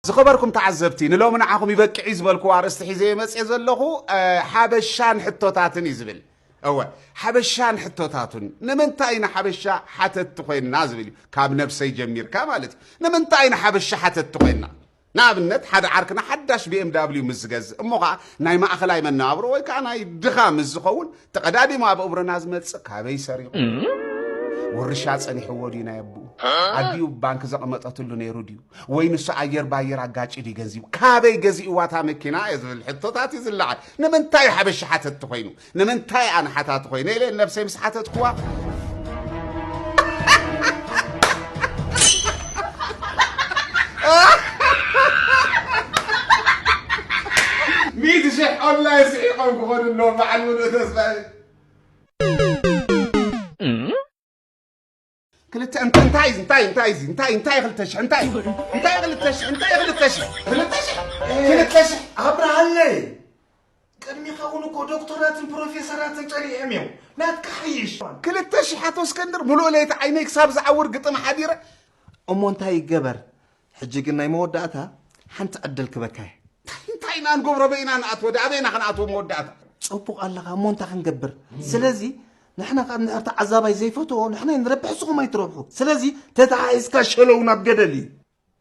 ዝኸበርኩም ተዓዘብቲ፣ ንሎሚ ንዓኹም ይበቅዕ እዩ ዝበልኩዎ ኣርእስቲ ሒዘ መፅየ ዘለኹ፣ እ፣ ሓበሻን ሕቶታትን እዩ ዝብል። እወ፣ ሓበሻን ሕቶታቱን። ንምንታይ ኢና ሓበሻ ሓተትቲ ኮይንና ዝብል እዩ። ካብ ነብሰይ ጀሚርካ ማለት እዩ። ንምንታይ ኢና ሓበሻ ሓተትቲ ኮይንና? ንኣብነት፣ ሓደ ዓርክና ሓዳሽ ቢ ኤም ዳብሊው ምስ ዝገዝእ፣ እሞ ኸዓ ናይ ማእኸላይ መነባብሮ ወይ ከዓ ናይ ድኻ ምስ ዝኸውን፣ ተቐዳዲሙ ኣብ እብርና ዝመጽእ ካበይ ሰሪቑ? ውርሻ ጸኒሕዎ ድዩ ናይ ኣቦኡ? ኣዲኡ ባንክ ዘቐመጠትሉ ነይሩ ድዩ? ወይ ንሱ ኣየር ባየር ኣጋጭ ድዩ ገንዚቡ? ካበይ ገዚእዋ እታ መኪና እየ ዝብል ሕቶታት እዩ ዝለዓል። ንምንታይ ሓበሻ ሓተትቲ ኮይኑ? ንምንታይ ኣነ ሓታቲ ኮይነ ኢለ ነብሰይ ምስ ሓተትኩዋ? ሚእቲ ሽሕ ኦንላይን ስሒቖም ክኾኑ ኣለዎም በዓል ሙሉእ ተስፋ። ክልተ እንተ-፣ እንታይ እዚ? እንታይ፣ እንታይ እዚ? እንታይ፣ እንታይ ክልተ ሽሕ? እንታይ? እንታይ ክልተ ሽሕ? እንታይ ክልተ ሽሕ? ክልተ ሽሕ? ክልተ ሽሕ? ኣብርሃለይ! ቅድሚኻ እውን እኮ ዶክተራትን ፕሮፌሰራትን ጸኒሖም እዮም። ናትካ ሓይሽ። ክልተ ሽሕ ኣቶ እስከንድር ሙሉእ ለይቲ ዓይነይ ክሳብ ዝዓውር ግጥም ሓዲረ። እሞ እንታይ ይገበር? ሕጂ ግን ናይ መወዳእታ ሓንቲ ዕድል ክበካ እየ። እንታይ ኢና ንገብሮ? በይና ንኣትዎ፣ ዳ ኣበይና ክንኣትዎ መወዳእታ? ጽቡቕ ኣለኻ፣ እሞ እንታይ ክንገብር? ስለዚ ንሕና ካብ እንድሕር ተዓዛባይ ዘይፈትዎ፣ ንሕና ንረብሕ፣ ንስኹም ኣይትረብሑ። ስለዚ ተተሓሒዝካ ሸለው ናብ ገደል እዩ።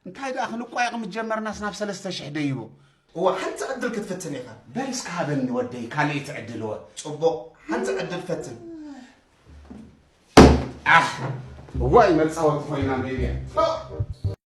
እንታይ ደኣ ክንቋየቕ ምስ ጀመርናስ ናብ ሰለስተ ሽሕ ደይቡ። እዋ፣ ሓንቲ ዕድል ክትፍትን ኢኻ። በል እስከ ሃበኒ ወደይ፣ ካልኣይቲ ዕድል እወ። ጽቡቕ፣ ሓንቲ ዕድል ፈትን። ኣሕ፣ እዋይ መጻወቲ ኮይና ሜድያ።